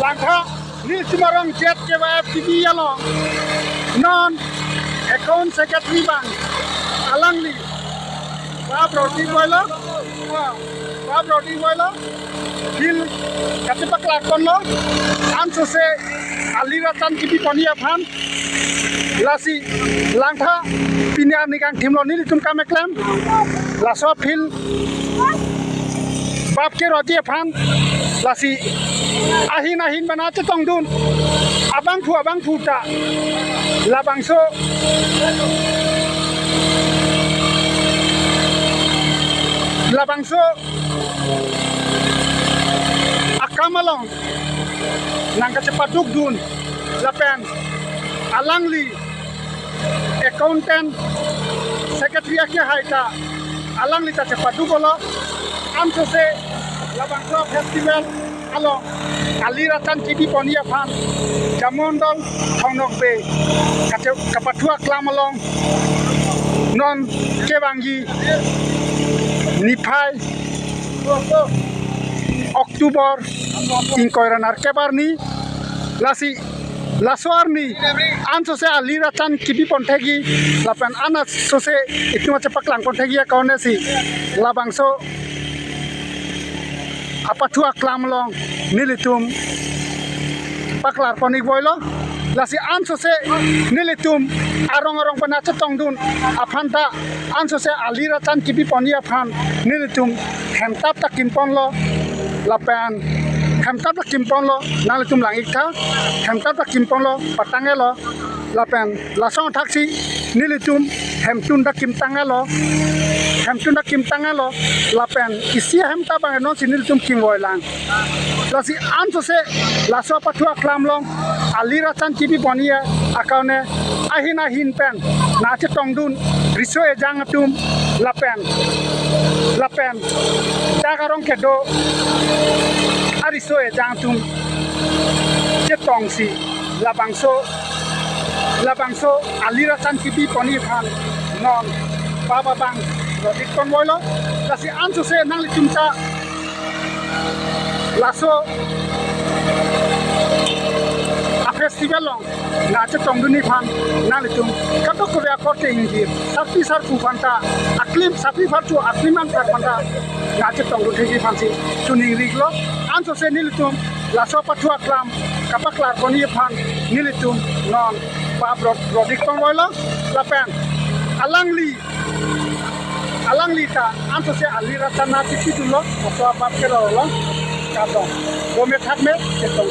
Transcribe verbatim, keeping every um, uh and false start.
Langtha, nelitum arong J K Y F T V along non account secretary abang alangli bap roti boilo, bap roti boilo, field kachepaklar ponlo, ansose ali rachan kebi ponji aphan. Lasi langtha pini arni kangthimlo nelitum kam keklem. Laso field bap keroji aphan lasi ahin ahin bana chetongdun abangphu abangphu ta labangso labangso akam along nangkachepadukdun lapen alangli accountant secretary akehai ta alangli ta chepaduklo, ansose labangso festival along ali rachan kebi ponji aphan Jamundal Thong Nokbe kache- kapathu aklam along non kevangji niphai October ingkoi ra nerkep arni, lasi laso arni ansose ali rachan kebi pon thekji lapen ansose itum achepaklang pon thekji akorte si labangso apathu aklam along nelitum paklar pon-ik boilo. Lasi ansose nelitum arong arong bana chetongdun aphan ta ansose ali rachan kebi ponji aphan nelitum hemtap ta kimponlo lapen hemtap ta kimponlo, nanglitum lang-iktha, hemtap ta kimponlo, patang-elo lapen lason thaksi nelitum hemtun ta kimtang-elo, hemtun ta kimtang-elo lapen isi hemtap abang nonsi nelitum kimvoilang. Lasi ansose laso apathu aklam along ali rachan kebi ponji akorte ahin ahin pen nangchetongdun riso ejang atum lapen lapen dak arong kedo ariso ejang atum chetongsi labangso labangso ali rachan kebi ponji aphan non bap abang roti ponboilo. Lasi ansose nanglitum ta laso a festival along nangchetongdunji aphan nanglitum kadokave akorte ingjir sarpi sarpo aphan ta aklim, sarpi sarpo aklim anpar aphan ta nangchetongdun thekji aphansi choningri-iklo. Ansose nelitum laso apathu aklam kapaklar ponji aphan nelitum non bap rot- roti ponboilo lapen alangli alangli ta ansose ali rachan nangchepidunlo, laso abap kerolo. Kardom, dome thakme, chetong.